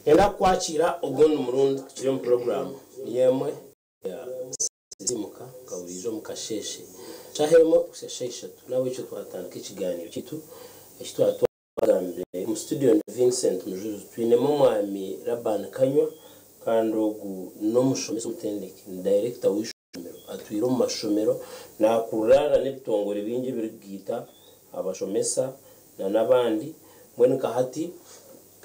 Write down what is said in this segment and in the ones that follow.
Nyenda kukwakiira ogundi murundi tukiri omu puroguraamu niyo emwe ya Sisiimuka nka buriijo omu kasheeshe. Shaaha emwe kuhitsya shaaha ishatu n'ahabw'ekyo twatandika ekigaaniiro kyaitu eki twaba twagambire. Omu situdiyo ndi Vincent Mujuzi, twinemu Omwami Laban Kanywa kandi ogu n'omushomesa omutendeki, ni dayirekita w'eishomero. Atwire omu mashomero naakurira n'ebitongore bingi ebirikugaita abashomesa n'abandi. Mbwenu nka hati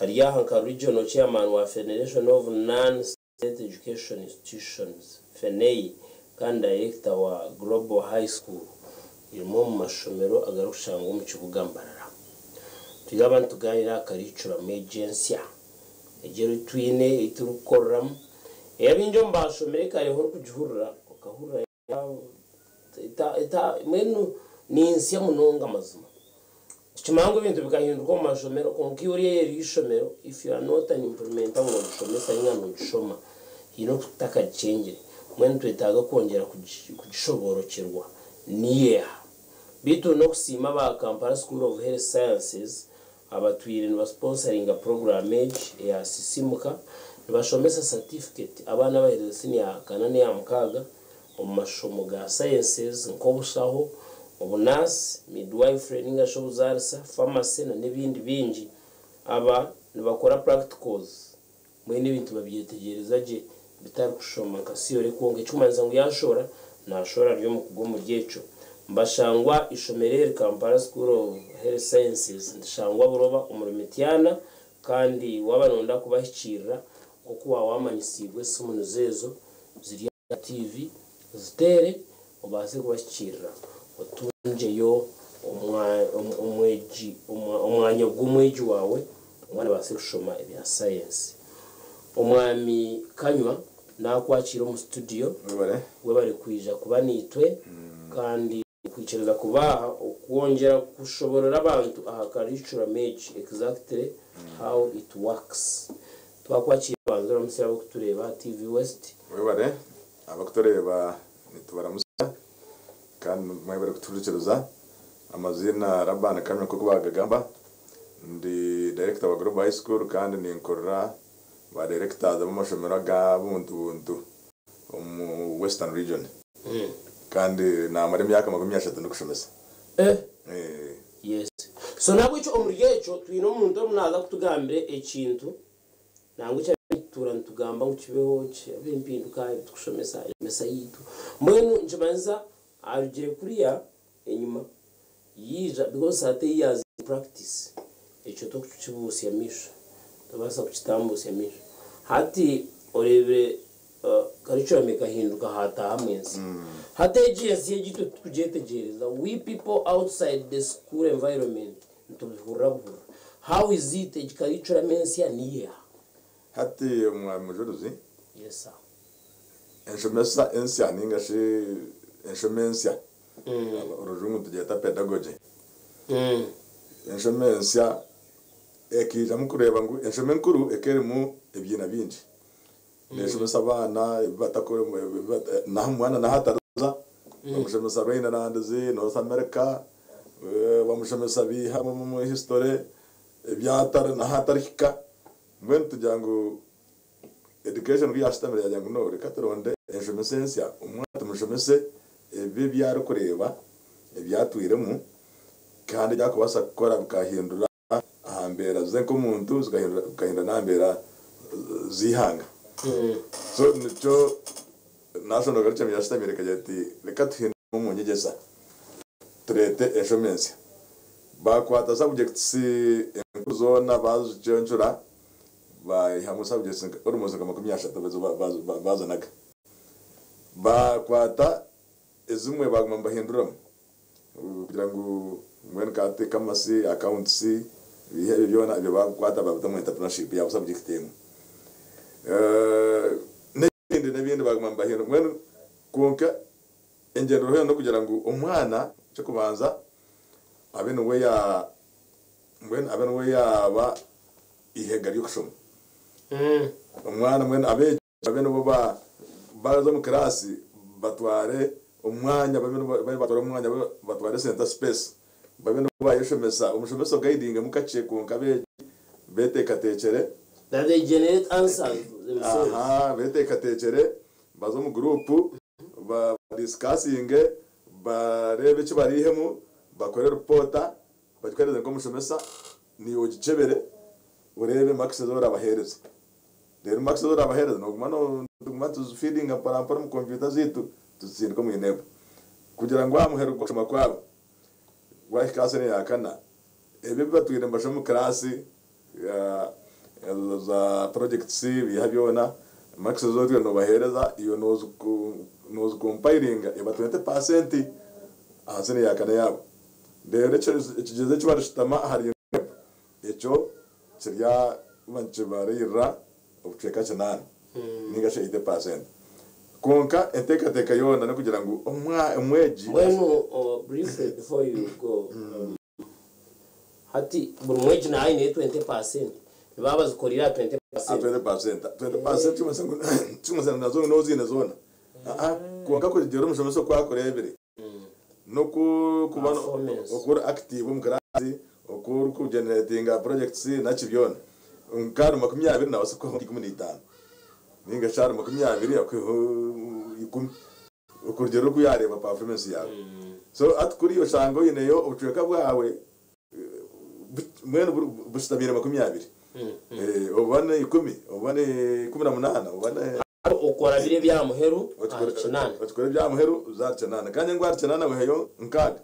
Ari aha nka Regional Chairman wa Federation of Non-State Education Institutions, FENEI, kandi Dayirekita wa Global High School, rimwe omu mashomero agarikushangwa omu kibuga Mbarara. Twaba nitugaaniira aha karicuramu egi ensya egi ei twine ei turikukoreramu, ei abaingi omu baashomire kare orikugihurira okahurira Mbwenu ni nsya munonga mazima. Tukimanya ngu ebintu bikahinduka omu mashomero kwonka iwe ori aheeru y'eishomero if you are not an implementer ngu nogishomesa ninga nogishoma haine oku tutakagikyengire. Mbwenu nitwetaaga kwongyera kugishoboorokyerwa niyo eha. Beitu n'okusiima aba Kampala School of Health Sciences abatwire nibasiponsaringa puroguraamu egi eya Sisimuka nibashomesa satifiketi abaana abaherize siniya ya kana n'eya mukaaga omu mashomo ga sciences nk'obushaho, obunaasi, midwifery ninga shi obuzaarisa, pharmacy na n'ebindi bingi. Aba nibakora practicals mbwenu ebintu babyetegyereza gye bitari kushoma nka theory kwonka ekirikumanyisa ngu yaashohora naashohora ari omukugu omuri ekyo. Nibashangwa eishomero eri Kampala School of Health Sciences nirishangwa Buroba omuri Mityana kandi waaba nooyenda kubahikiirira nk'oku waaba waamanyisiibwe esimu nizo ezo ziri aha TV ziteere obaase kubahikiirira otungyeyo omwegi omwanya gw'omwegi waawe omwana abaase kushoma ebya sayensi. Omwami Kanywa naakwakiira omu situdiyo Webare. Webare kwija kuba naitwe kandi kwikiriza kuba aha okwongyera kushoborora abantu aha curriculum egi exactly how it works. Twakwakiira banza oramutsye abarikutureeba aha TV West. Mwebare abarikutureeba nitubaramutsya kandi mwebare kutuhurikiriza. Amaziina Laban Kamya nk'oku baagagamba, ndi Director wa Global High School kandi ninkorera ba Directors ab'amashomero aga buntu buntu omu Western Region kandi naamara emyaka 30 ndikushomesa. Eh. Yes. So nahabwekyo omuri ekyo twine omuntu orimu naaza kutugambira ekintu nangwa eki tutuura nitugamba ngu kibeho kibe empinduka ebi turikushomesa emesa yaitu. Mbwenu nikimanyisa arugire kuriya enyima yaija because hati ei yaaza in practice ekyo tokukibuusya maisho, tobaasa kukitambuusya maisho. Hati oreebire Curriculum ekahinduka haataahamu ensi. Hati egi ensi egi itwe titukugyetegyereza, we people outside the school environment nitubihurira buhurira. How is it egi curriculum ensya niyo eha? Hati Omwami Mujurizi, Yes sir. enshomesa ensya ninga shi enshoma ensya, orujungu nitugyeta pedagogy, enshoma ensya ekaijamu kureeba ngu enshoma enkuru eka erimu ebiina bingi. Neeshomesa abaana ebi batakora, n'aha omwana n'ahu atariza, bamushomesa Rhinelands, North America, bamushomesa biiha omu history, ebi atari n'ahu atarihika. Mbwenu tugira ngu education ku yaashutamire yaagira ngu no reka turonde enshomesa ensya, omwana tumushomese ebi ebi arikureeba, ebi atwiremu kandi ebi arikubaasa kukora bikahindura aha mbeera ze nk'omuntu zikahindura n'aha mbeera z'eihanga. So nikyo National Curriculum yashutamire ekagira eti reka tuhinduremu omu nyegyesa tureete enshoma ensya. Baakwata subjects enkuru zoona baazicencura baihamu subjects almost nka 30 ezo baazanaga. Baakwata ezimwe baaguma nibahinduramu kugira ngu mbwenu ka commerce, accounts, biiha ebyo byona ebyo baabikwata baabita omu entrepreneurship yaaba subject emwe. N'ebindi n'ebindi baaguma nibahindura mbwenu kwonka engyendererwaho yoona n'okugira ngu omwana eky'okubanza abe niwe ya mbwenu abe niwe yaaba eihega ry'okushoma. Omwana mbwenu abeegi Babe nibo ba baaza omu kiraasi batware omwanya babe nibo babe batware omwanya babe batware center space babe nibo bayeshomesa omushomesa ogaidingemu kakye kwonka abeegi beteekateekyere. That they generate answers themselves. Aha, beteekateekyere, baze omu guruupu, badisikasinge, bareebe eki bariihemu, bakore ripoota, bagikuheereze nk'omushomesa, naiwe ogikyebere, oreebe makisi ezi orabaheereze. Reero makisi ezi orabaheereza nooguma nituguma nituzifiidinga mporampora omu kompyuta zaitu, tuzitsindike omu UNEB. Kugira ngu aha muheru gw'okushoma kwabo, waahika aha siniya ya kana, Ebi ebi batwire nibashoma omu kiraasi za projects biiha byona, marks ezi otwire nobaheereza iwe noozikompayiringa eba 20% aha siniya ya kana yaabo. Reero ekigyezo eki barishutama ahari UNEB ekyo kiryaba nikibaririra obucweka kinaana ninga shi 80%. Kwonka enteekateeka yoona n'okugira ngu omwegi. Mbwenu briefly before you go, Hati buri mwegi naaba aineyo 20%, nibaba bazikoreire aha 20%. 20%. 20% tikimanyisa ngu tikimanyisa ngu nazo nooba oziine zoona. Aa, kwonka kurugiirira omushomesa oku akureebire, n'oku orikuba Performance. oku ori active omu kiraasi, oku orikugeneratinga projects naki byona. Nka ahari 20 naabaasa kukuha nka 15 ninga shi ahari 20 akuheho 10. Okurugiirira oku yaareeba performance yaawe. So hati kuriya oshanga oineyo obucweka bwawe mbwenu bushutamiire 20. Oba ni 10, oba ni 18, oba ni. Hati okora biri eby'aha muheru ahari kinaana. Okikora eby'aha muheru oze ahari kinaana. Kandi ngu ahari kinaana oiheyo nkaaga.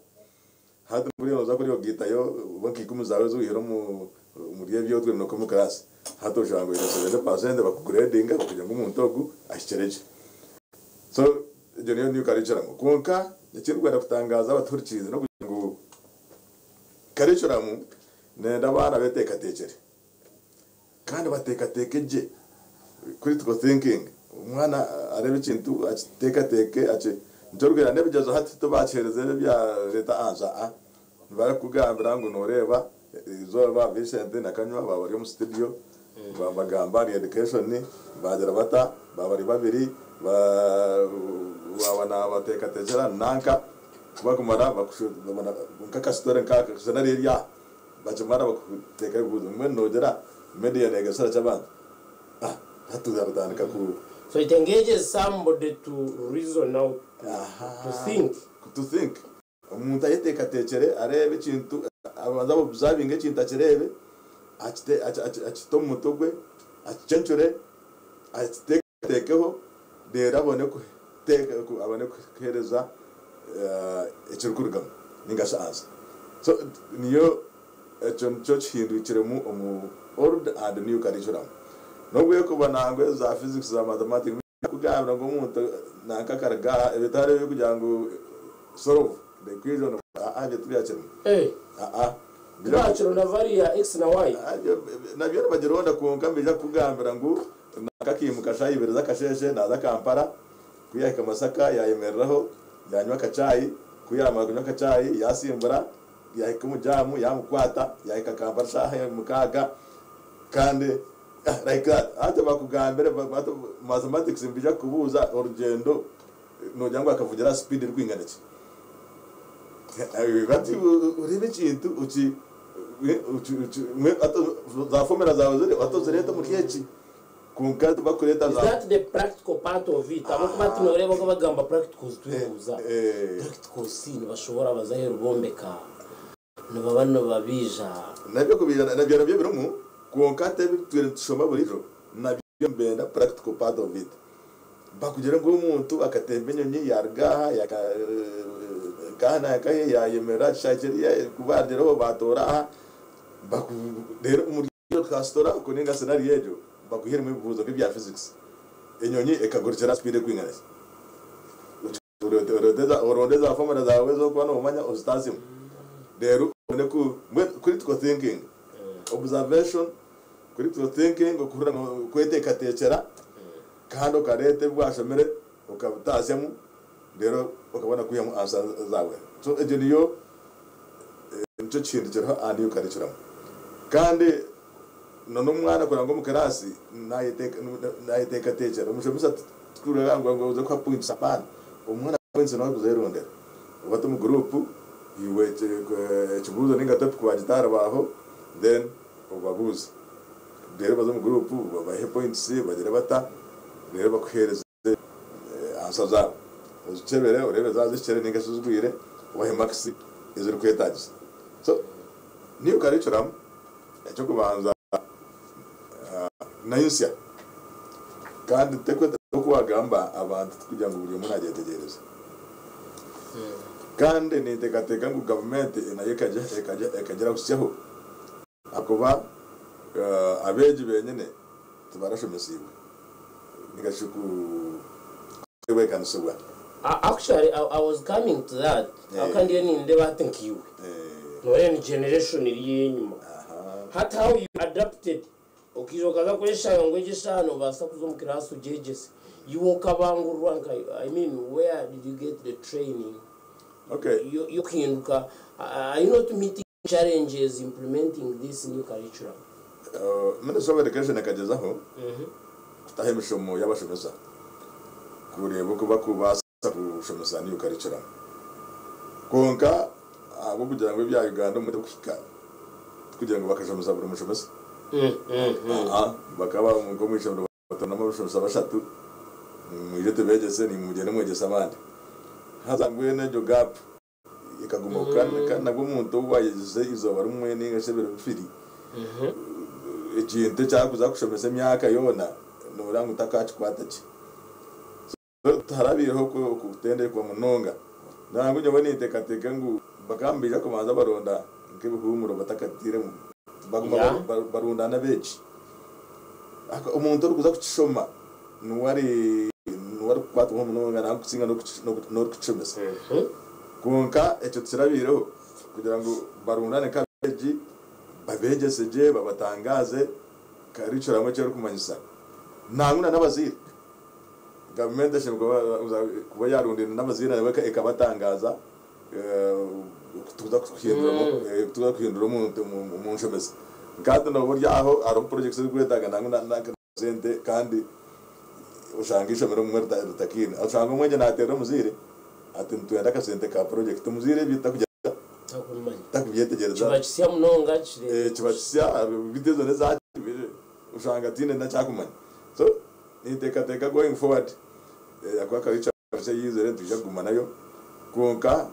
Hati kuriya nooza kuriya ogaitayo oba nka 10 zaawe ezi oihire omuri ebi otwire nookora omu kiraasi. Hati oshanga oine 70% bakugureedinga bakugira ngu omuntu ogu ahikire gye. So egyo niyo new curriculum. Kwonka ekirikwenda kutangaaza abatuhurikiize n'okugira ngu curriculum nenda abaana beteekateekyere kandi bateekateeke gye, critical thinking. Omwana areebe ekintu akiteekateeke aki nikyo orikureeba n'ebigyezo hati tibakiheereza ebi ebya reeta answer aa nibarikukugambira ngu nooreeba eizooba Vincent na Kanywa baaba bari omu studio Bagamba ahari education bagira bata baba bari babiri waaba nabateekateekyera nanka kubakumara nk'akasitore nkaka scenario eri aha bakimara bakuteekaho ebibuuzo mbwenu noogira media neegasira ki abantu hati otandika ku. So it engages somebody to reason out, to think. To think. Omuntu ayeteekateekyere areebe ekintu, abanze abobuzavinge ekintu akireebe, akite omu mutwe gwe, akicencure, akiteekateekeho reero abone kuheereza ekirikurugamu ninga shi ansa. So niyo ekyo nikyo kihindwikiremu omu old and new curriculum. N'obu erikuba nangwa ezi za physics za mathematics Kugambira ngu omuntu nanka akaruga aha ebitari ebi kugira ngu solve the equation aa ebyo tibyakirimu aa Tibakironda value ya x na y. Nabyo nibagironda kwonka nibaija kukugambira ngu nanka akaimuka shaaha ibiri z'akasheeshe naaza Kampala ku yaahika Masaka yaayemereraho yaanywa akachai ku yaamara kunywa akachai yaasimbura yaahika omu jaamu yaamukwata yaahika Kampala shaaha 6 kandi Like that hati bakugambire hati mathematics nibaija kukubuuza orugyendo nogira ngu akavugira aha speed erikwingana ki? Hati oreebe ekintu oki za formula zaawe ziri hati ozireete omuri eki kwonka tibakureeta Is that the practical part of it? Ahabw'okuba hati nooreeba oku bagamba practicals twebuuza practicals nibashoboora baza aheeru bombeka Nibaba nibabiija. Nabyo kubiija nabyo nabyo birimu kwonka hati ebi tutwire nitushoma burijo nabyo nibenda practical part of it. Bakugire ngu omuntu akatemba enyonyi yaruga aha yahika nkaha nankahi yayemerera aha kishaayi kiriya ku baarugireho baatoora aha baku reero omuri ka story ako ninga scenario egyo bakuhairemu ebibuuzo nk'ebya physics. Enyonyi ekagurukira aha speed erikwingana ki? Oronde za formula zaawe ezi orikuba noomanya ozitaasemu reero obone ku mbwenu critical thinking, observation, critical thinking, okuhurira kweteekateekyera kandi okareeta ebi waashomire okabitaasyamu reero okabona kwihamu answer zaawe. So egyo niyo nikyo kihindukiriho aha new curriculum. Kandi na n'omwana kuranga omu kiraasi naayeteekateekyera, omushomesa tikurikureeba ngu oze kuha points apaana. Omwana points niwe arikuzerondera. Oba oti omu group, iwe ekibuuzo ninga topic wagita aha rubaaho then obabuuze. Reero baze omu guruupu babahe points bagire bata, reero bakuheereze ansa zaabo. Ozikyebere oreebe zaaba zihikire nainga shi zigwire, obahe makisi ezirikwetaagisa. So new curriculum eky'okubanza nayo nsya kandi nk'oku waagamba abantu tikugira ngu buri omwe naagyetegyereza. Kandi ninteekateeka ngu gavumenti nayo ekagira kuhitsyaho ahakuba abeegi benyine tibarashomesiibwe ninga shi kutebeekanisibwa. Actually, I was coming to that. Ahakuba ndiyo nindeeba hati nkaiwe. Nooreeba ni generation eri enyima. Hati how you adapted okaija okaza kweshanga ngu egi eshaaha noobaasa kuza omu kiraasi ogyegyese. Iwe okabangurwa nka I mean where did you get the training y'okuhinduka? Are you not meeting challenges implementing this new curriculum? Ministry of Education ekagyezaho kutaho emishomo y'abashomesa kureeba oku barikubaasa kushomesa new curriculum. Kwonka ahabw'okugira ngu ebya Uganda omu kuhika tikugira ngu bakashomesa buri mushomesa. Bakaba nk'omu ishomero batooranamu abashomesa bashatu mwije tubeegyese naimwe mugyende mwegyese abandi. Haza mbwenu egyo gap ekagumaho kandi nabwo omuntu ou waayegyesize eizooba rimwe nainga shi ebiro bibiri, ekintu eki arikuza kushomesa emyaka yoona nooreeba ngu takaakikwata gye. So tiharabaireho okutendekwa munonga. Nangwa nyowe ninteekateeka ngu bakaba nibaija kubanza baronda nk'ebihuumuro batakatiiremu, baguma barundaana abeegi. Omuntu orikuza kukishoma niwe ari niwe arikukwatwaho munonga nangwa kusinga n'orikukishomesa. Kwonka ekyo tikirabaireho kugira ngu barundane nk'abeegi, babeegyese gye, babatangaaze curriculum eki erikumanyisa. Nangwa na n'abazaire, gavumenti eshemereire kuba yaarundaine n'abazaire nabo ekabatangaaza kuza kuhindura omu nshomesa. Nka hati nooba ori aho hariho projects ezirikwetaaga nangwa na sente kandi oshanga eishomero obumwe ritakiine. Oshanga omwegi naateerera omuzaire ati nitwenda akasente ka project. Omuzaire ebyo takugira ata? Takubyetegyereza. Kiba kisya munonga kireebeka. Kiba kisya beitu ezo n'ezaaki oshanga ataine n'eki arikumanya. So ninteekateeka going forward ahakuba curriculum ensya eyaizire nitwija kuguma nayo kwonka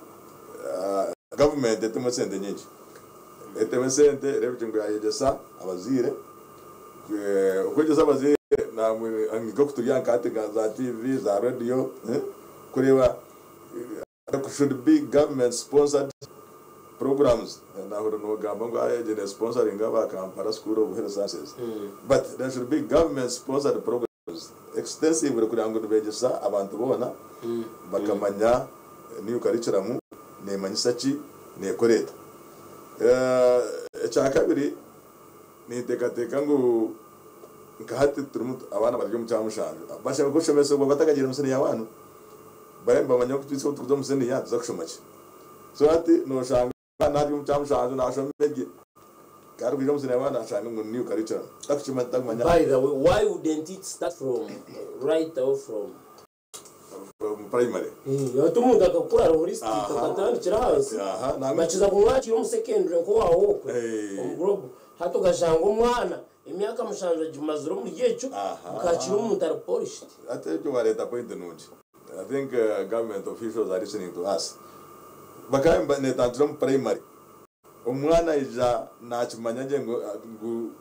gavumenti etemu esente nyingi. Etemu esente ereebekye ngu yaayegyesa abazaire. Okwegyesa abazaire nk'oku turi aha nka hati za TV, za radiyo kureeba there should be government sponsored programs. Naahurira noogamba ngu egi nesponsoringa aba Kampala School of Health Sciences but there should be government sponsored programs extensively kureeba ngu nibeegyesa abantu boona bakamanya new curriculum neemanyisa ki, neekora eta. Ekyakabiri ninteekateeka ngu nka hati turimu abaana bari omu kyamushanju bashemereire kushomesibwa batakagiire omu siniya wani babe nibamanya ngu twitwe obu turikuza omu siniya nituza kushoma ki. So hati noshanga omwana ari omu kyamushanju nashoma gye ku arikwija omu siniya wani ashanga ngu ni new curriculum takukimanya takumanya. By the way, why wouldn't it start from right away from. Omu primary. Hati omuntu akakura ari holistic akatandikira ahansi bakiza kumwakira omu secondary nk'owaawe okwe omu global hati okashanga omwana emyaka mushanju agimazire omuri ekyo bukakira omuntu ari polished. Hati ekyo wareeta point nungi. I think government officials are listening to us. Bakaba netandikira omu primary. Omwana aija nakimanya gye ngu ngu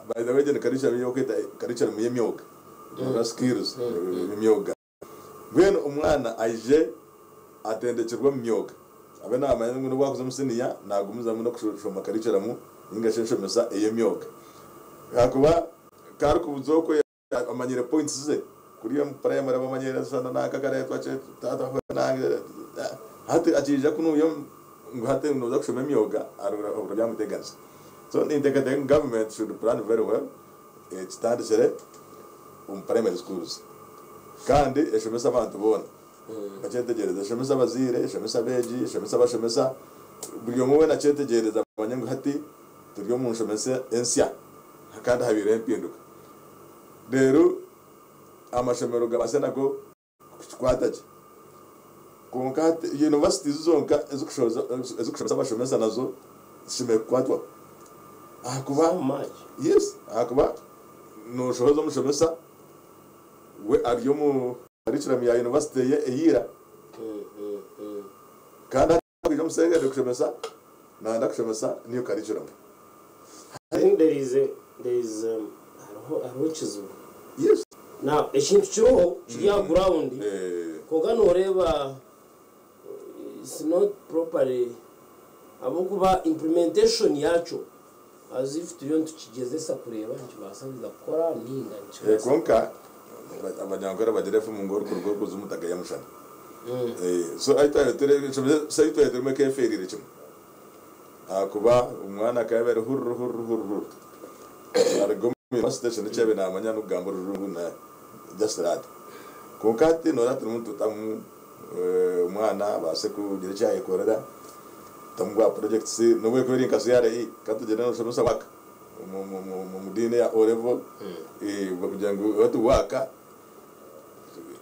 by the way egyo ni curriculum ei okweta curriculum y'emyoga, skills emyoga. Mbwenu omwana aije atendekirwe omu myoga abe namanya ngu n'obu akuza omu siniya nagumizamu n'okushoma curriculum ninga shi enshomesa ey'emyoga. Ahakuba ku arikuza okwe Amanyire points ze kuriya omu primary bamanyire shana nanka akaretwa ki taata nange hati akiija kunuya ngu hati noza kushoma emyoga ahurira byamuteganisa. So ninteekateeka ngu government should plan very well ekitandikire omu primary schools kandi eshomese abantu boona bakyetegyereze eshomese abazaire, eshomese abeegi, eshomese abashomesa buri omwe weena akyetegyereze amanye ngu hati turi omu nshomesa ensya kandi habaireho empinduka. Reero amashomero gabaase nago kukikwata gye. Kwonka hati universities zonka ezikushomesa abashomesa nazo zishemereire kukwatwaho. Ahakuba So much. Yes, ahakuba noshohoza omushomesa we ari omu curriculum ya university ye eya ira, kandi hati akwija omu secondary kushomesa nayenda kushomesa new curriculum. I think there is a, there is hariho hariho ekizibu. Now ekintu kiriho kiri aha ground, kwonka noreeba it's not properly, ahabw'okuba implementation yakyo as if turiyo nitukigyezesa kureeba nikibaasa kuza kukora ninga nikibaasa. Kwonka Abanyankore bagira efumu ngu orikuruga okuzimu tagaya mushana. So ahu twaba turi, ahu twaba turimu eka efeereire kimwe. Ahakuba omwana akaba yaaba ari hururu hururu hururu aruga omu university ekyo nikyo yaabaire naamanya n'okugamba orujungu na just that. Kwonka hati nooreeba turimu nitutamu omwana abaase kugira eki yaayekorera, tutamu bwa projects n'obu erikuba eri nka CRE ka tugyende nooshomesa work omu diini eya O level kugira ngu oti work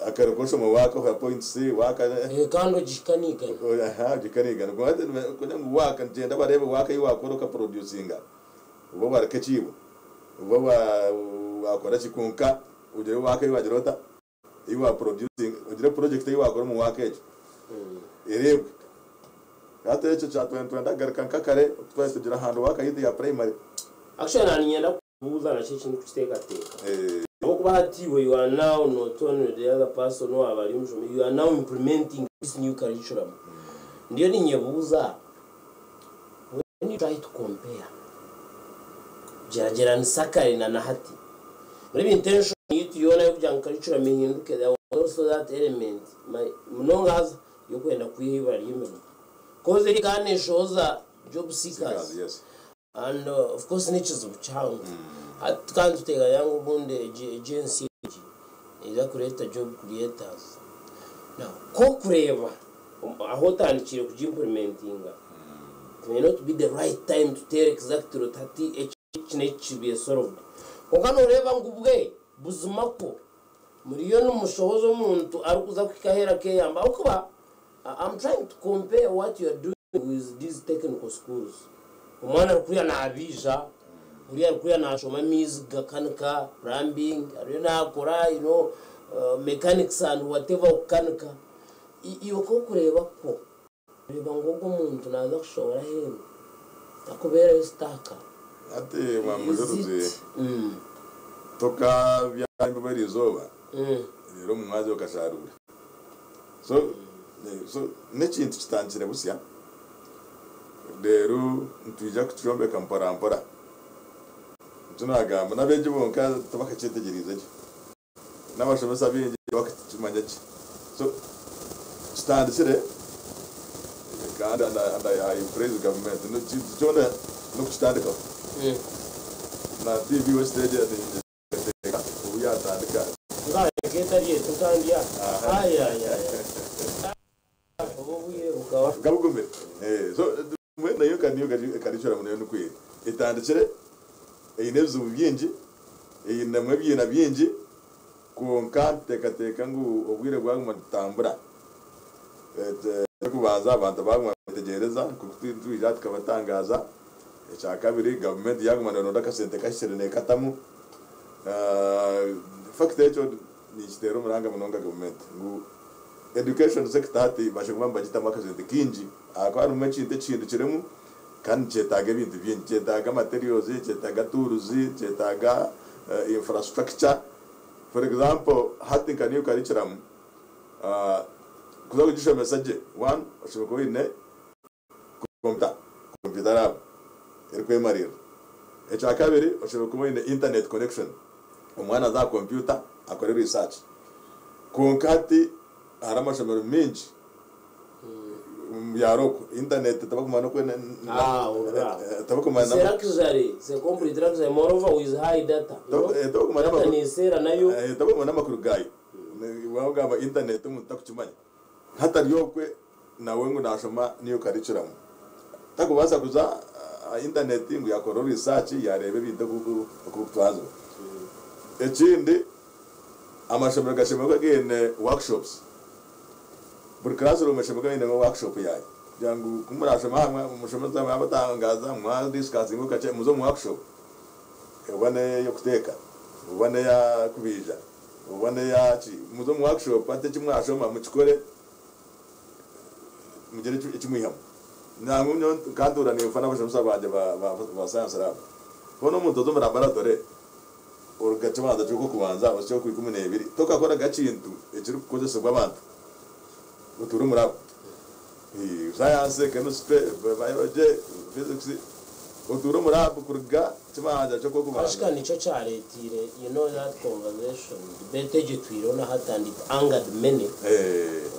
akare k'oshoma work oha points work. Kandi ogihika n'eigana. Aha ogihika n'eigana kwonka hati kugira ngu work nigyenda bareebe work ei waakora okaproducinga oba waruka ekiibo oba waakora ki kwonka ogire work ei waagira ota ei waproducinga ogire project ei waakora omu work egyo ereebwe. Hati ekyo kyatwire nitwenda kugaruka nka kare oku twaba tugira hand work yaitu ya primary. Actually na niinyenda kubuuza nakyo eki ndikukiteekateeka. Ahabw'okuba hati iwe you are now not only the other person owaaba ari omushomi, you are now implementing this new curriculum. Ndiyo niinyebuuza, when you try to compare, gyeragyeranisa kare na na hati, muri intention yaitu yoona y'okugira ngu curriculum ehinduke, there was also that element, munonga haza y'okwenda kwiha eibura ry'emirimo. Coz eri ekaba neshohoza job seekers. Seekers, yes. And of course n'ekizibu kihango. Hati tukaba nituteekateeka ngu obundi egi egi ensi egi neija kureeta job creators. Now ku orikureeba ahu otandikiire kugimplementinga, it may not be the right time to tell exactly oti hati eki eki n'eki kibaire solved. Kwonka nooreeba ngu bwe buzima kwo muriyo nimushohoza omuntu arikuza kuhika aheeru akeeyamba ahabw'okuba I'm trying to compare what you are doing with these technical schools. Omwana ari kuriya nabiija, oriya ari kuriya nashoma amaizi gakanika, plumbing, ariyo nakora you know mechanics and whatever okukanika. Iwe ku orikureeba kwo, oreeba ngu ogwo omuntu naaza kushohora aheeru takubeerayo stuck. Hati Is Mwamujuruzi, it? tokabyara embibo eriizooba, reero omu mwazyo okasharuura. So so n'ekintu kitandikire busya, reero nitwija kukyombeka mpora mpora. Nikyo naagamba n'abeegi bonka tibakakyetegyereize gye, n'abashomesa baingi tibakakimanya gye. So kitandikire kandi and I, and I, I praise government. Ekintu kyona n'okukitandikaho. Na TV West egyo ninteekateeka obu yaatandika. Ngaha eka etari etu kandi aha. Ayayaya. Obu obwire bukaba. Bukaba bugumire. So mbwenu nayo ka niyo curriculum nayo nikwo eri. Etandikire eine ebizibu bingi, einemu ebiina bingi, kwonka nituteekateeka ngu obwire bwaguma nibutambura, Eky'okubanza abantu baaguma nibeetegyereza nk'oku twija tukabatangaaza. Ekyakabiri gavumenti yaaguma neeronda akasente kahikire neekatamu. In fact ekyo ninkiteera omuranga munonga gavumenti ngu education sector hati bashaguma nibagitamu akasente kaingi ahakuba harimu ekintu ekihindukiremu kandi nikyetaaga ebintu bingi. Nikyetaaga materials, nikyetaaga tools, nikyetaaga infrastructure. For example hati nka new curriculum kuza kugishomesa gye, one oshemereire kuba oine kompyuta, computer lab erikwemarira. Ekyakabiri oshemereire kuba oine internet connection, omwana aze aha kompyuta akore research. Kwonka hati hariho amashomero maingi omu byaro okwo internet tibakumanya n'oku Ah, hurira. tibakumanya It's a luxury. It's a complete luxury. Moreover, with high data. You know? Tibakumanya Data amakuru neseera nayo. Tibakumanya n'amakuru gaayo. Waagamba internet omuntu takukimanya. Hatari okwe nawe ngu naashoma niyo curriculum. Takubaasa kuza aha internet ngu yaakora research yaareeba ebintu oku oku birikutwazibwa. Ekindi amashomero gashemereire kuba gaine workshops. Buri classroom eshemereire kuba einemu workshop yaayo. Kugira ngu ku murashome aha omushomesa yabatangaza mwa discussinga kakye muze omu workshop oba n'ey'okuteeka oba n'eya kubiija oba n'eyaki muze omu workshop hati eki mwashoma mukikore mugire eki mwihamu. Nangwa nyowe nkantuura ninfa n'abashomesa bangye ba science lab. Hoona omuntu oza omu laboratory oruga kibanza ky'okw'okubanza ohitsya okw'ikumi n'ebiri tokakoraga kintu ekirikukozesibwa abantu otuura omu lab. Science, chemistry, biology, physics otuura omu lab kuruga kibanza ky'okw'okubanza. Kashika nikyo kyareetiire that conversation, debate egyo etwireho na hati and it angered many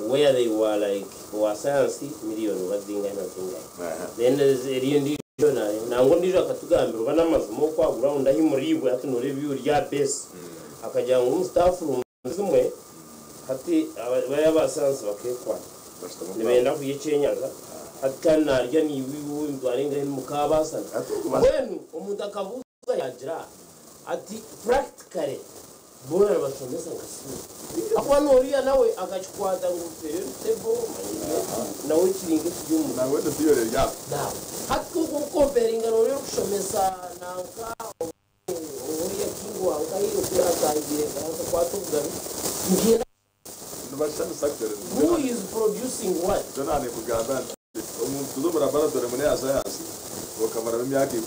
where they were like owa science million oba zingahi na zingahi. Then eriyo endiijo nayo nangwa ondiijo akatugambira oba n'amazima oku aha ground ahi muriibwe hati nooreeba iwe ori aha base akagira ngu omu staff room zimwe hati bariya aba science bakeekwata Bashutama nibenda kurya ekyenyanja hati kandi naarya niiwe iwe emitwaro engahi nimukaabaasana. Hati okubaasa Mbwenu omuntu akabuuza yaagira ati practically boona nibashomesa nka simu. Ahakuba n'oriya nawe akakikwata ngu periodic table nawe kiri nk'ekiri omu Nangwa eno theory eri aho. Now hati okukomparinga n'oriya orikushomesa nanka oriya king wawe nkahiire oku yaatangire akakwata obugabe nkiine Nibashushanisa actually. Who is producing what? Nikyo nanikugamba nti omuntu kuza omu laboratory ngu n'eya science okamaramu emyaka 10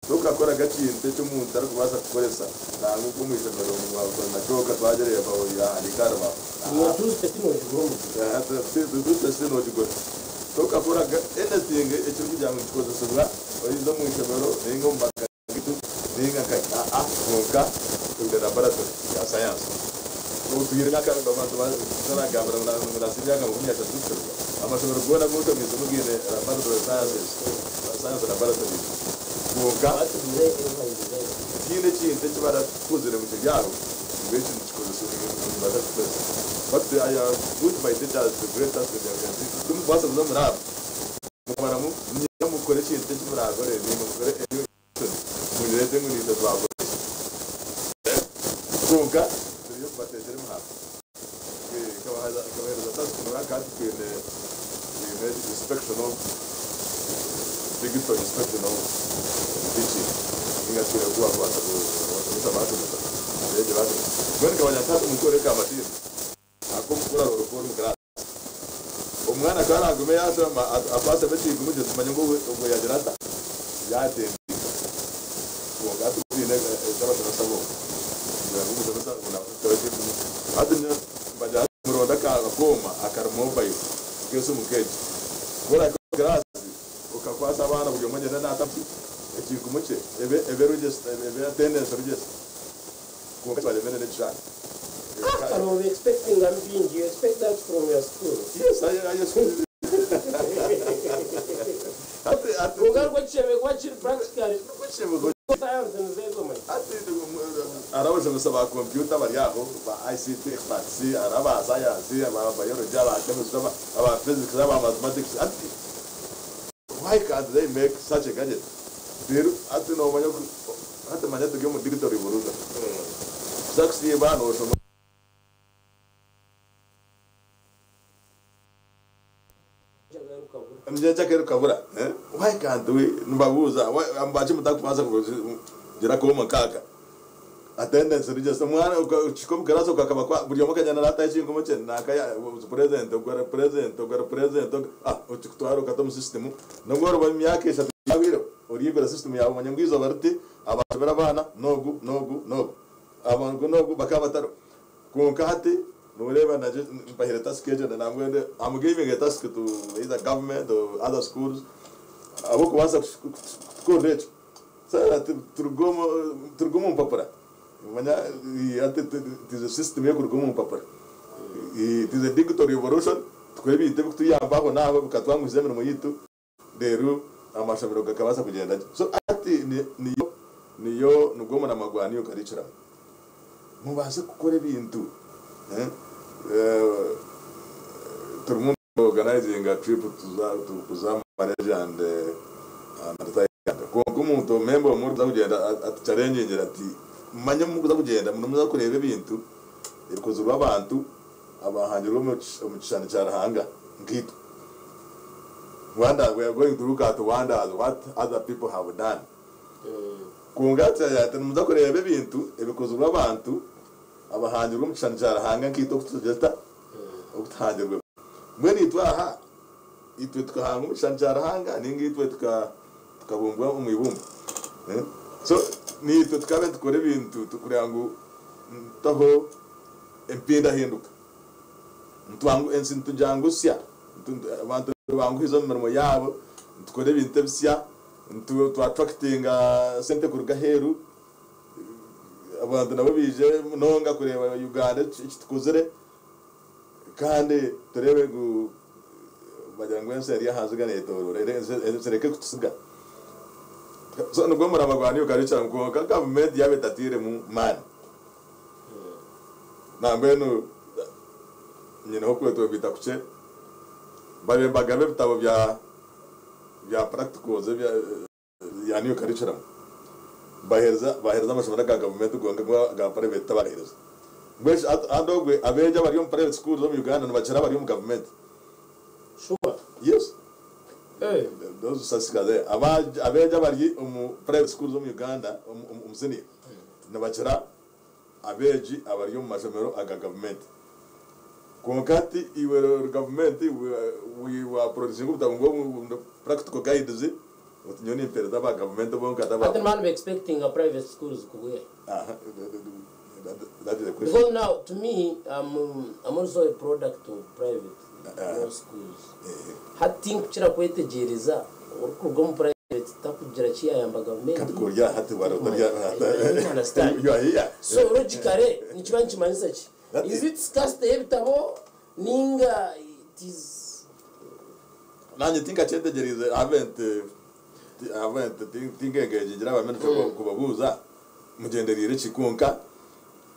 tokakoraga kintu eki omuntu arikubaasa kukoresa nangwa nk'omu ishomero ngu nakyoka twagireeba yahandiika aha rubaho. Niiwe toothpaste noogigura omu duuka. Toothpaste noogigura. Tokakoraga anything ekirikugira ngu nikikozesibwa oyinza omu ishomero ninga omu maka gitu ninga nka aa kwonka oine laboratory ya science. Otwire emyaka abantu baragambira ngu nasiiba emyaka 30 kushomesa amashomero goona agu nshomiisemu gaine laboratory sciences, science laboratories kwonka Batugire ever is there. Tihaine ekintu eki barakozire ngu kiri aho ngu eki nikikozesibwa nikibaasa kukozesa. But I have put my teachers to great task nti timukubaasa kuza omu lab mukamaramu niinyija mukore ekintu eki murakore naimwe mukore eyo mugireete ngu niitwe twakora eki. Kwonka turiyo kubateekyera emihanda nkabaheereza task ngu hati twine inspection of digital inspection of teaching ninga twine kubakwata abashomesa bashomesa abeegi bashomesa. Mbwenu nkabagira nti hati mukore ka machine ak'omukura orikora omu class. Omwana ku aragume yashoma akwasemu ekintu gye tumanye ngu ogwo yagira ata yatendeka. Kwonka hati twine eky'abashomesa bonka kugira ngu omushomesa ngu nabaasa kukora ekintu hati nyowe mbagira nti muronde akooma akari mobile nk'esimu nk'egi. Ku orahika omu class okakwasa abaana buri omwe agyende naata ekinkumu kye ebe ebe register ebe attendance register kwonka kibaremere n'ekishaani. Kare oba expectinga bingi, you expect that from your school. Yes, I expect. Hati hati Kwonka nikwo kishemereire kuba kiri practically. Nikwo kishemereire Science nizezo manya. Hati hariho abashomesa ba computer bari aho ba ICT experts, hariho aba science, aba biology, aba chemistry, aba physics, aba mathematics. Hati why can't they make such a gadget? Rero hati nomanya hati manya turi omu digital revolution. Kuza kusiiba noshoma Njecha rukabura. Why can't we nibabuuza mbaki mutakubaasa kugira kooma nkaaka attendance register omwana okihika omu class okakaba kwa buri omwe akagenda naataho ekinkumu kye naakaya present ogwo present ogwo present ah okikutwara okata omu system nobwo oriba emyaka 3 yahwireho oriigura system yaawe omanye ngu eizooba riti abashomire abaana n'ogu n'ogu n'ogu ogu n'ogu bakaba batariho kwonka hati noreeba nakyo mpahire task egyo nambwenu I'm giving a task to either government or other schools ahabw'okubaasa kutukorera ekyo so that turuge omu mpapura manya hati it is a system y'okuruga omu mpapura it is a digital revolution tukore ebintu ebikutuyamba aho n'aho bikatwanguhiza emirimo yaitu reero amashomero gakabaasa kugyenda gye. So hati niyo niyo nigwo muramwa gwa New Curriculum mubaase kukora ebintu turimu organizing a trip kuza Malaysia and Thailand kwonka omuntu member omwe orikuza kugyenda atuchallengingira ati mumanye mukuza kugyenda nimuza kureeba ebintu ebikozirwe abantu abahangirwe omu kishushani kya Ruhanga nkaitwe. Wonders, we are going to look at wonders, what other people have done. Kwonka ati ati nimuza kureeba ebintu ebikozirwe abantu abahangirwe omu kishushani kya Ruhanga nkaitwe oku tugira tuta? Oku tuhangirwe. Mbwenu itwe aha, itwe tukahangwa omu kishushani kya Ruhanga nainga itwe tukabumbwa omu ibumba? So naitwe tukabe nitukora ebintu kureba ngu nitutaho empindahinduka. Ensi nitugyangutsya, abantu nibanguhiza omu mirimo yaabo, nitukora ebintu ebisya, tu attractinga sente kuruga aheeru, abantu nabo baije munonga kureeba Uganda eki tukozire kandi tureebe ngu bagira ngu ensi eri aha nziga neyetooroora, ensi ereke kutusiga. So nigwo murama gwa New Curriculum kwonka gavumenti yaaba etatairemu maani. Nambwenu nyineho okwetwebwita kukye, mbaire mbagaba ebitabo bya bya practicals ebya ya new curriculum mbahereza bahereza amashomero aga gavumenti gonka agu aga private tabagahereza. Mbwenu shi hati obwe abeegi abari omu private schools omu Uganda nibakira abari omu gavumenti? Sure. Yes. Those statistics are there. Abeegi abari omu private schools omu Uganda omu senior nibakira abeegi abari omu mashomero aga gavumenti. Kwonka hati iwe ori gavumenti waproducinga obutabo ngu practical guides oti nyowe nimpereza aba gavumenti bonka ti aba. Hati nibaba niba expectinga private schools kubuya. Aha, that is the question. Because now to me I'm, I'm also a product of private law schools. Hati tinkukira kwetegyereza orikuruga omu private takugira ki yayamba gavumenti. Kandi ku ori aha hati wari otari aha. I don't understand. You are here. So logically nikiba nikimanyisa ki? That Is is- it scarcity y'ebitabo ninga it is Nanye tinkakyetegyereize, I haven't, I haven't, tinkengagingire aba ministry kubabuuza mugyendereire ki kwonka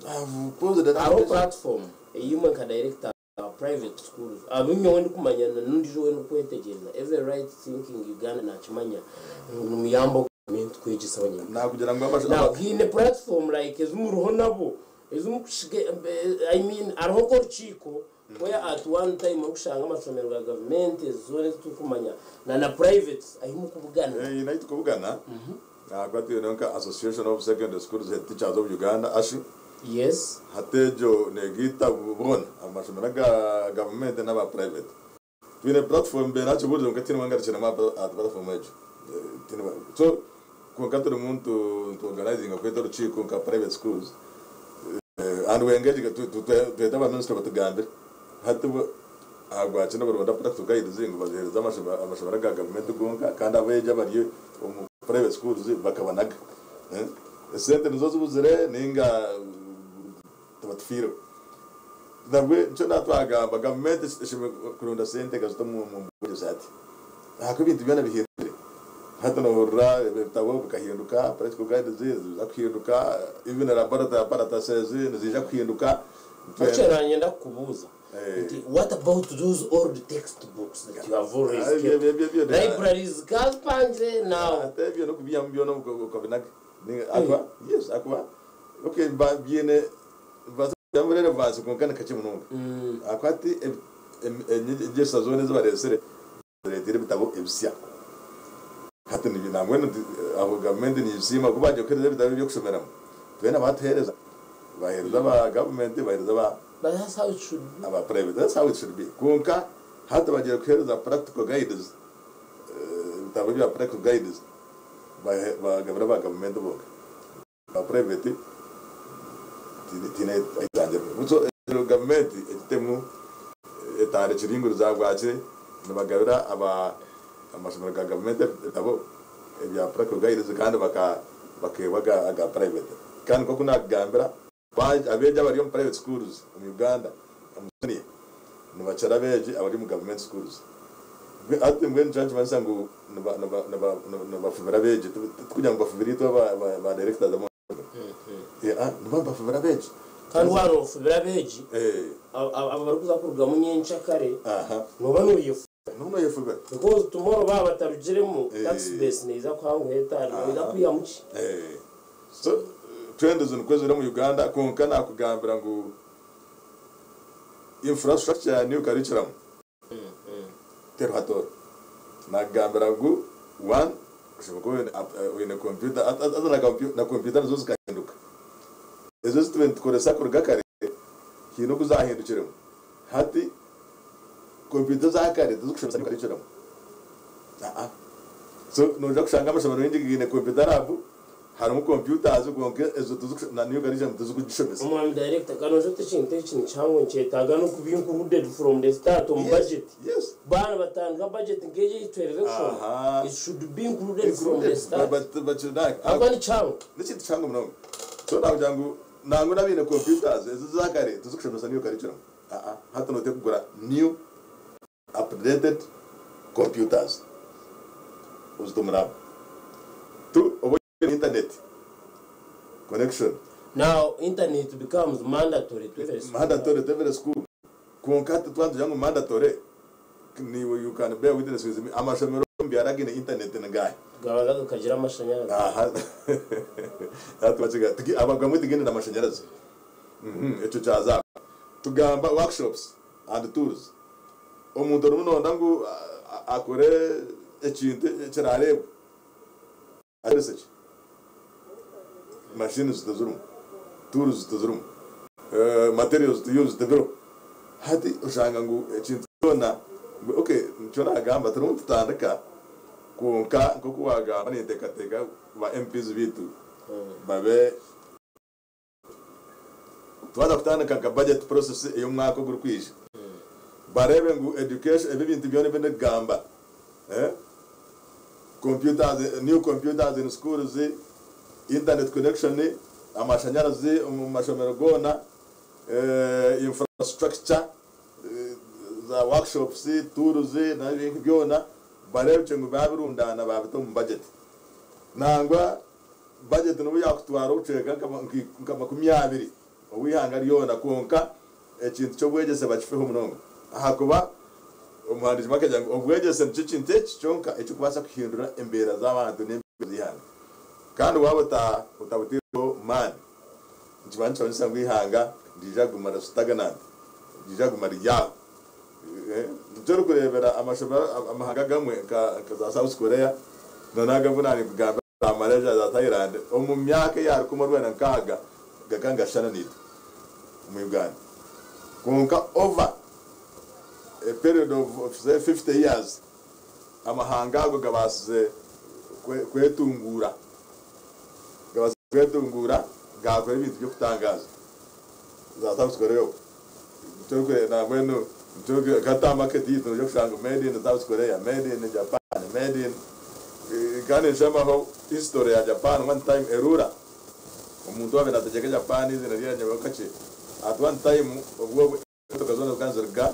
I've posed that Hariho question. platform eyimwe nka director wa private schools abu nyowe ndikumanya na n'ondiijo ou ndikwetegyereza every right thinking Uganda nakimanya ngu nimuyamba gavumenti kwegyesa abanyamuryango. Nakugira ngu amasho- Now haine platform like ezi muriho nabo ezi mukushiga I mean hariho nk'orukiiko where at one time orikushanga amashomero ga gavumenti ezi zoona ezi turikumanya na na private ahi murikubugana. Eh, nahi tukubugana ahakuba twine nka Association of Secondary Schools Head Teachers of Uganda, ASHU. Yes. Hati egyo negaita boona amashomero aga gavumenti n'aba private. Twine platform mbe nakibuurize kwonka tihaine owangarukiremu aha platform egyo. Tihaine so kwonka turimu nitu organizinga kweta orukiiko nka private schools and we engage twete aba ministry batugambire. Hati bo ahabwaki nibaronda practical guides ngu baziheereze amashomero aga gavumenti gonka kandi abeegi abari omu private schools bakabanaga. Esente nizo zibuzire ninga tibatufiireho. Nabwe nikyo natwagamba gavumenti eshemereire kuronda sente ekazita omu bwegyese hati. Ahakuba ebintu byona bihindukire. Hati nohurira ebitabo bikahinduka, practical guides niziza kuhinduka, even laboratory apparatuses niziija kuhinduka. Actually nanye ndakukubuuza Eh. nti what about those old textbooks that you have always Ah, kept? ebyo Libraries zikazipangire now. Ate ebyo n'okubiihamu byona okabinaga. Ahakuba, yes, ahakuba, okay, mba byine, nibibaasa kugira relevance kwonka ni kakye munonga. Ahakuba hati enyegyesa zoona ezi bareetsire, bareetire ebitabo ebisya. Hati nambwenu aho gavumenti nigisiima ku baagiire kuheereza ebitabo eby'okushomeramu, twena baatuheereza. Baheereza aba gavumenti, baheereza aba But that's how it should be. aba private. That's how it should be. Kwonka hati bagiire kuheereza practical guides, ebitabo ebya practical guides, bagabira aba gavumenti bonka. Aba private tihaine ahitangirwe. So gavumenti egitemu etandikire enguriza bwakye nibagabira aba amashomero ga gavumenti ebitabo ebya practical guides kandi bakeebwa aga private. Kandi nk'oku nakugambira, abeegi abari omu private schools omu Uganda, omu senior, nibakira abeegi abari omu government schools. Hati mbwenu nikyo nikimanyisa ngu nibafubira abeegi, tikugira ngu bafubire itwe ba directors b'amashomero. Nibo nibafubira abeegi. Kandi waaba noofubira abeegi, abo abarikuza kurugamu nyencakare, nooba nooyefubira. Nooba nooyefubira. Because tomorrow baaba batarugiremu, tax base neija kuhanguha eta, noija kwihamu ki? So trends nikwo ziri omu Uganda kwonka nakugambira ngu infrastructure ya new curriculum teriho atooro. Nakugambira ngu one oshemereire kuba oine oine computer haza na computer nazo zikahinduka. Ezo ezi tubaire nitukoresa kuruga kare haine oku zahindukiremu. Hati computer eza kare tizikushomesa new curriculum. Aa. So noija kushanga amashomero maingi gaine computer lab harimu computers kwonka ezo tizikusho na new curriculum tizikugishomesa. Omwami Director, ka noija oti ekintu eki nikihango nikyetaaga n'okuba included from the start omu Yes, budget. yes. Baaba nibatandika budget nk'egyo ei tuherize kushoma, Aha. it should be included from the Included. start. But, but, but, na, Ahabw'okuba ni kihango. N'ekintu kihango munonga. So nakugira ngu nangwa n'abaine computers ezo eza kare tizikushomesa new curriculum. Aa, hati noteekwa kugura new updated computers ozite omu lab. Tu oba oine internet connection. Now internet becomes mandatory to every school. Mandatory to every school. Kwonka hati twaba nitugira ngu mandatory, naiwe you can bear witness with me, amashomero omu byaro againe internet ni gaahi? Gabanza gakagira amashanyarazi. Aha, hati wakiga, tigi, agamwe tigaine na mashanyarazi. Ekyo kyaza aho. Tugamba workshops and tools. Omuntu orimu noyenda ngu akore ekintu ekirareebwe, akorese ki? Machines tizirimu, tools tizirimu, materials to use tibiriho. Hati oshanga ngu ekintu kyona, okay, nikyo nagamba turimu nitutandika kwonka nk'oku wagamba ninteekateeka ba MPs baitu babe twaza kutandika nka budget process ey'omwaka ogurikwija bareebe ngu education ebi ebintu byona ebi ndikugamba eh, computers, new computers in schools, internet connection, amashanyarazi omu mashomero goona, eh, infrastructure eh, za workshops, tools n'ebintu byona bareebekye ngu babirundaana babita omu budget. Nangwa budget n'obu yakutwara obucweka nka 20 obw'eihanga ryona kwonka ekintu ky'obwegyese bakifeho munonga ahakuba omuhandiiki omwe akagira ngu obwegyese nikyo kintu eki kyonka ekirikubaasa kuhindura embeera z'abantu n'embeera z'eihanga kandi waaba otabutaireho maani nikiba nikimanyisa ngu eihanga niriija kuguma riri stagnant, niriija kuguma riri aho. Nikyo orikureebera amashomero amahanga agamwe nka za South Korea na n'agu nanikugambira za Malaysia za Thailand omu myaka eya rukumi orwenda nkaaga gakaba nigashushana naitwe omu Uganda kwonka over a period of say 50 years amahanga ago gabaasize kwetunguura gabaasize kwetunguura gaakora ebintu by'okutangaaza za South Korea okwo. Nambwenu nka market yaitu noija kushanga ngu made in South Korea, made in Japan, made in kandi nshamaho history ya Japan one time erura omuntu owabaire nategyeka Japan eiziina rye nyobeho kakye at one time obwo emotoka zoona zikaba niziruga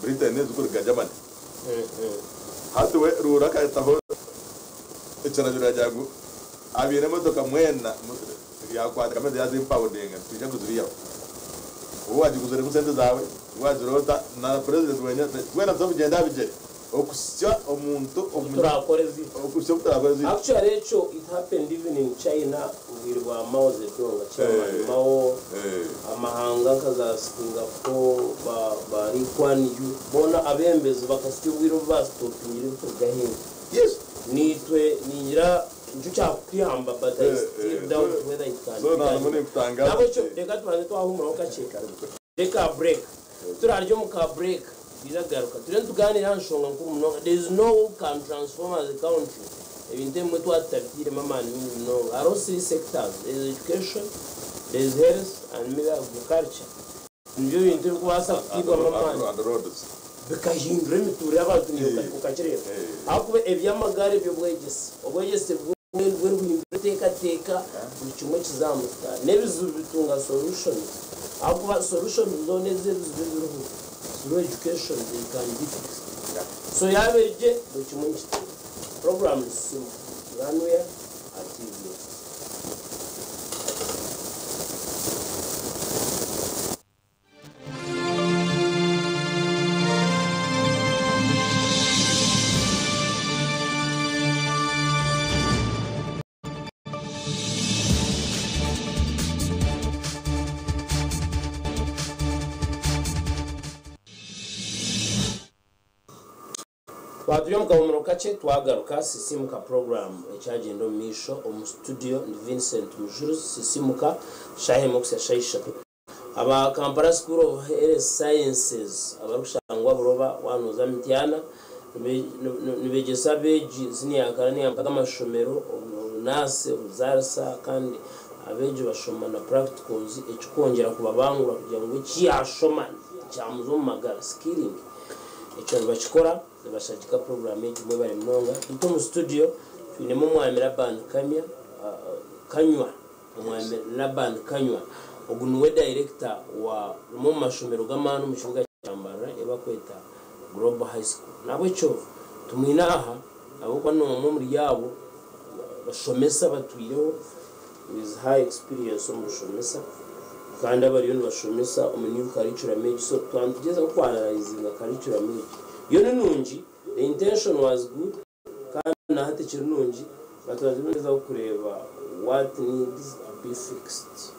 Britain zirikuruga Germany hati we rura akataho ekiragiro yagira ngu abaine emotoka mwena yakwata kamere yazi impoundinga nitwija kuzibihaho. Obu wagiguziremu sente zaawe, wagiroota na president wenyine twena nituza kugyenda aha bigyere okuhitsya omuntu Obu turakore ezaitu. Okuhitsya obu turakore ezaitu. Actually ekyo it happened even in China obwire bwa Mao Zedong, Chairman Mao, amahanga nka za Singapore, ba ba Lee Kuan Yew boona abebembezi bakahitsya obwire obu baasitopingire ebikuruga aheeru. Yes. Naitwe ningira nikyo kyakutuyamba but I still doubt whether it can So be nanye done. ninkutangaza Nahabwekyo nti. reka tubanze twahumuraho kakye. Tugire ka break. Ku turaarye omu ka break, twija kugaruka turiyo nitugaaniira aha nshonga nkuru munonga. There is no way we can transform as a country ebintu ebimwe twaba tutabiteiremu amaani maingi munonga. Hariho three sectors, there is education, there is health and maybe agriculture. Nibyo bintu ebirikubaasa kutaibwamu amaani. And roads. Bikahindura emituurire y'abantu naiwe okakireeba. Ahakuba eby'amagara eby'obwegyese, obwegyese bwo nibwo buhindura enteekateeka buri kimwe kiza aha musitaari. N'ebizibu bitunga solutions ahakuba solutions zoona ez'ebizibu ebiriho through education they can be fixed. So yaaba eri gye buri kimwe nikiteba. Program nitusiima Runware aha TVS. Twaba turi omu kahumuro kakye, twagaruka Sisiimuka Program ekyagyenda omu maisho omu studio. Ndi Vincent Mujuruzi, Sisiimuka, shaaha emwe kuhitsya shaaha ishatu. Aba Kampala School of Health Sciences abarikushangwa Buroba waaba nooza Mityana nibegyesa abeegi siniya ya kana n'eya mukaaga amashomero, obunaasi, obuzaarisa kandi abeegi bashoma na practicals ekikwongyera kubabangura kugira ngu eki yaashoma kyamuza omu magara, skilling. Ekyo nibakikora nibashagika puroguraamu egi mwebare munonga. Itwe omu studio twinemu Omwami Laban Kamya, Kanywa, Omwami Laban Kanywa. Ogu niwe dayirekita wa rimwe omu mashomero g'amaani omu kibuga kya Mbarara ei barikweta Global High School. Nahabwekyo tumwine aha ahabw'okuba n'omwe omuri abo bashomesa abatwireho with high experience omu bushomesa kandi abariyo nibashomesa omu new curriculum egi. So twaba nitugyezaho ku analyzinga curriculum egi. Yo ni nungi, the intention was good kandi na hati ekiri nungi but twaba nitugyezaho kureeba what needs to be fixed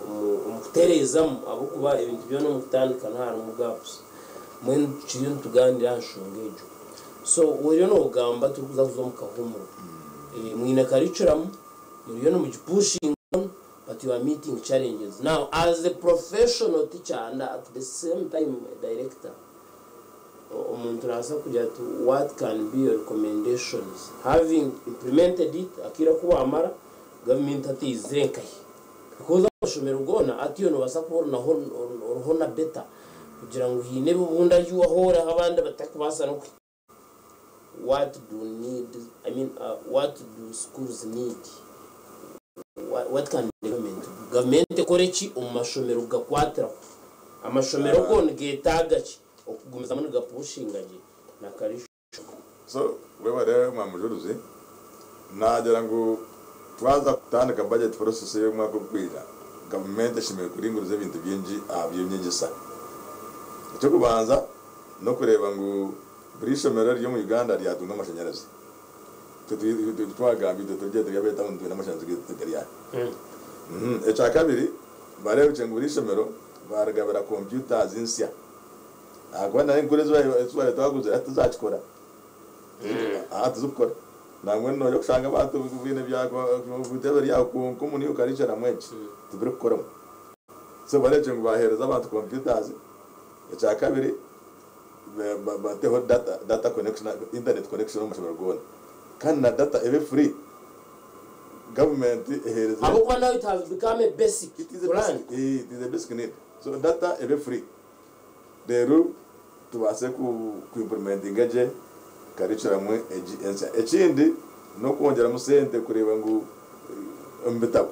omu kutereezamu ahabw'okuba ebintu byona omu kutandika niha harimu gaps. Mbwenu tukiriyo nitugaaniira aha nshonga egyo. So oriyo noogamba turikuza kuza omu kahuumuro. Mwine curriculum, muriyo nimugipushinga on but you are meeting challenges. Now as a professional teacher and at the same time a director, omuntu naabaasa kugira ati what can be your recommendations having implemented it akaire aku waamara, gavumenti hati eizire nkahi? Because amashomero goona hati iwe noobaasa kuba oriho na better kugira ngu haine ebi obundi ahu iwe ahu ori ahu abandi batarikubaasa n'okuhika. What do need, I mean what do schools need? What can the government do? Gavumenti ekore ki omu mashomero kugakwatiraho? Amashomero go nigetaaga ki okugumizamu nigapushinga gye na curriculum? So webare mwa Mujuruzi, nagira ngu twaza kutandika budget process ey'omwaka ogurikwija, gavumenti eshemereire kuringuriza ebintu bingi aha by'enyegyesa. Eky'okubanza n'okureeba ngu buri ishomero eriri omu Uganda ryatunga amashanyarazi. Itwe twagamba itwe turi gye turi ab'etauni twine amashanyarazi gaitu gari aha. Ekyakabiri bareebekye ngu buri ishomero baarigabira computers nsya ahakuba nayo enkuru ezi twaabaire twaguzire hati tizakikora. Aha tizikukora. Nangwa noija kushanga abantu baine bya biri aho kwonka omu new curriculum egi tibirikukoramu. So bareebekye ngu baaheereza abantu computers. Ekyakabiri bateho data, data connection, internet connection omu mashomero goona. Kandi na data ebe free. Gavumenti eheereze. Ahabw'okuba now it has become a basic It is a to learn. basic, it is a basic need. So data ebe free. Reero tubaase ku implementinga gye curriculum egi ensya. Ekindi n'okwongyeramu sente kureeba ngu omu bitabo,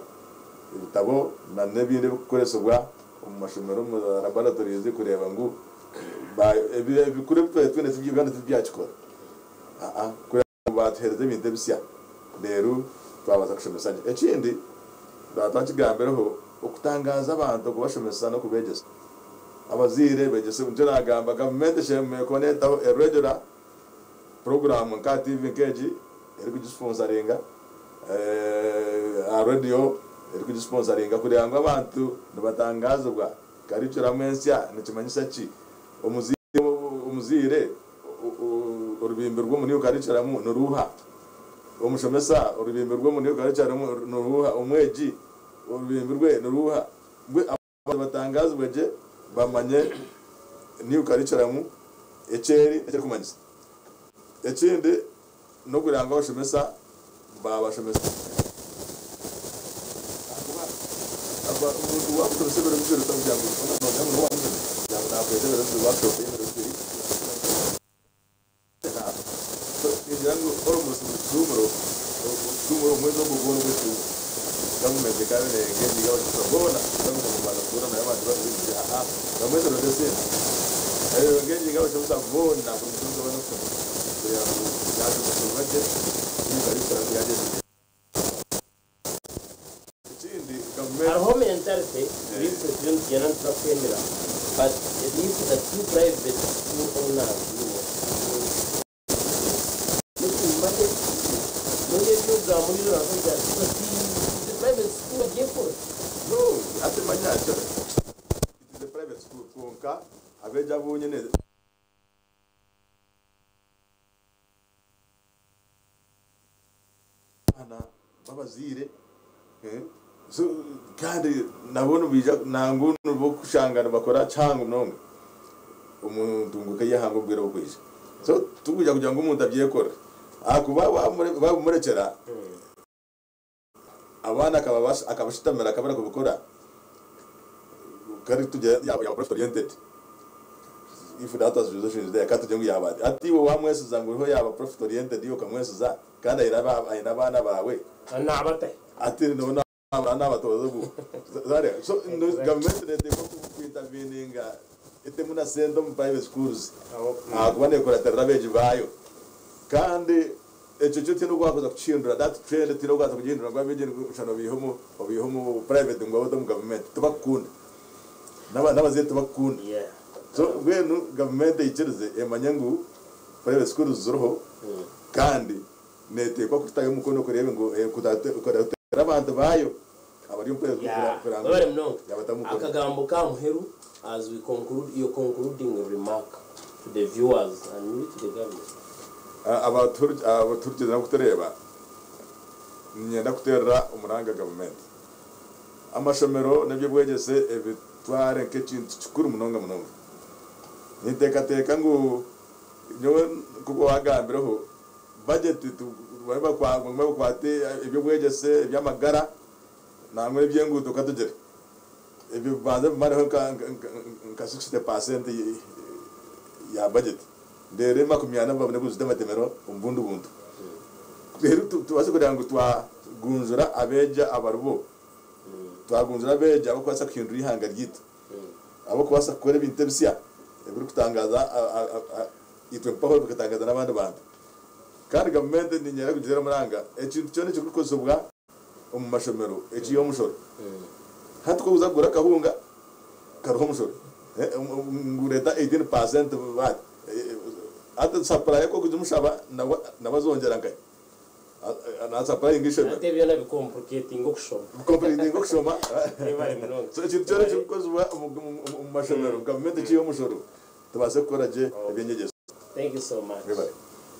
ebitabo na n'ebindi ebirikukoresibwa omu mashomero omu laboratories kureeba ngu ebikuru ebi twbaire twine Uganda tibyakikora. Aa kureeba ngu baatuheereza ebintu ebisya reero twabaasa kushomesa gye. Ekindi twaba twakigambireho okutangaaza abantu okubashomesa n'okubeegyesa. Abazaire begyese, nikyo naagamba gavumenti eshemereire kuba neetaho a regular program nka aha TV nk'egi erikugisponsoringa, aha radio erikugisponsoringa kureeba ngu abantu nibatangaazibwa curriculum ensya nikimanyisa ki, omuzaire orubimbi rw'omu new curriculum niruuha, omushomesa orubimbi rw'omu new curriculum niruuha, omwegi orubimbi rwe niruuha, abantu batangazibwe gye bamanye new curriculum eki eri n'eki erikumanyisa. Ekindi n'okureeba ngu abashomesa baabashomesa ahakuba omuntu waakushomesa ebiro bibiri tokugira ngu noogira ngu niwe waamushomesa kugira ngu naakweta ebiro bibiri waakushomesa ebiro bibiri so ningira ngu almost buri kicumuro ekicumuro omwezi ogwo gwona ogw'ekicumuro gavumenti ekaba neyengeginga abashomesa boona gavumenti kubanza kutuura nayo abantu babiri aa gavumenti eronda esente Engenginga abashomesa boona buri mushomesa weena orikushomesa kureeba ngu yaashomesibwa gye new curriculum yaagyenda gye. Ekindi gavumenti. Hariho mentality briefly turiyo nitugyenda niturakwemera but if the two private school owners you know mbwenu ebyo ogamba ondiijo naabaasa kugira ati but the private school bagyekora. No hati manya it is a private school kwonka abeegi abu nyine. B'abazaire so kandi nabo nibaija nangwa nibo kushanga nibakora kihango munonga omu ntunguka y'eihanga obwire obukwija. So tirikwija kugira ngu omuntu abyekorere ahakuba wabimurekyera abaana akabashutamira akaba arikubikora kare tugire yaba profit oriented if that was resolution is there ka tugire ngu yaba hati iwe wamwesiza ngu oriho yaba profit oriented iwe okamwesiza Kandi aine aine abaana baawe. Kandi naaba atahi. Ati niho naabatoza ogu. Wareeba? So gavumenti neeteekwa ku interveninga etemu na sente omu private schools ahakuba neekuratirira abeegi baayo. Kandi ekyo kyo tihaine oku waakuza kukihindura, that trend tihaine oku waakuza kugihindura ngu abeegi shana obaihe omu obaihe omu private ngu obate omu gavumenti. Tibakukunda. N'abazaire tibakukunda. So mbwenu gavumenti eikirize emanye ngu private schools ziriho kandi neteekwa kutayo omukono kureeba ngu kureetera abantu baayo abari omu private school kureba ngu Webale munonga. yabatamu omukono. Akagambo ka muheru as we conclude, your concluding remark to the viewers and maybe to the government. Abatuhurikize n'abarikutureeba, niinyenda kuteerera omuranga gavumenti. Amashomero n'eby'obwegyese ebitware nk'ekintu kikuru munonga munonga. Ninteekateeka ngu nyowe nk'oku waagambireho, bajeti bagume bakwate eby'obwegyese, eby'amagara nangwa n'eby'enguuto katugire. Ebyo bibanze bimareho nka 60% ya bajeti reero 40 babone kuzitematemera omu bundi buntu. Reero tubaase kureeba ngu twagunjura abeegi abaribo, twagunjura abeegi abarikubaasa kuhindura eihanga ryaitu. Abarikubaasa kukora ebintu ebisya ebirikutangaaza itwe mpaho bikatangaaza n'abandi bantu. Kandi gavumenti niinyenda kugira omuranga, ekintu kyona ekirikukozesibwa omu mashomero ekiiha omushoro. Hati ku orikuza kugura akahunga kariho omushoro, ngu reeta 18 percent VAT. Hati sapuraya ku orikugimushaba nawe azongyera nkahi? Na supplyinga eishomero. Hati ebyo byona bi complicatinga okushoma. Bi complicatinga okushoma. Webare munonga. So ekintu kyona ekirikukozibwa omu mashomero gavumenti ekiihe omushoro tubaase kukora gye eby'enyegyesa. Thank you so much. Webare.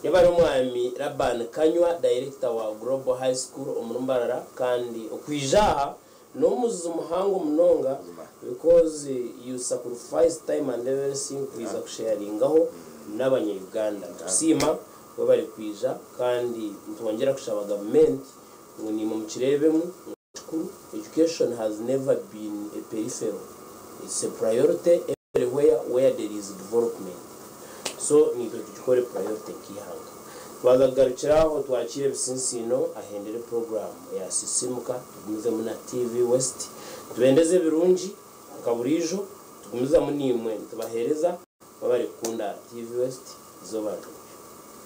Yebare Omwami Laban Kanywa, Director wa Global High School omuri Mbarara kandi okwija aha n'omuzizi muhango munonga because you sacrifice time and everything kwiza kusharingaho n'abanya Uganda. Nitukusiima Webare kwija kandi nitwongyera kushaba gavumenti ngu naimwe mukireebemu ngu kikuru, education has never been a peripheral, it's a priority everywhere where there is development so naitwe tugikore priority nk'eihanga. Twaza kugarukira aho twakiire ebitsintsiino ahendere puroguraamu eya Sisiimuka tugumizemu na TV West. Nitubendeza ebirungi nka buriijo, tugumizamu naimwe nitubaheereza. Mwebare kukunda TV West, eizooba rirungi.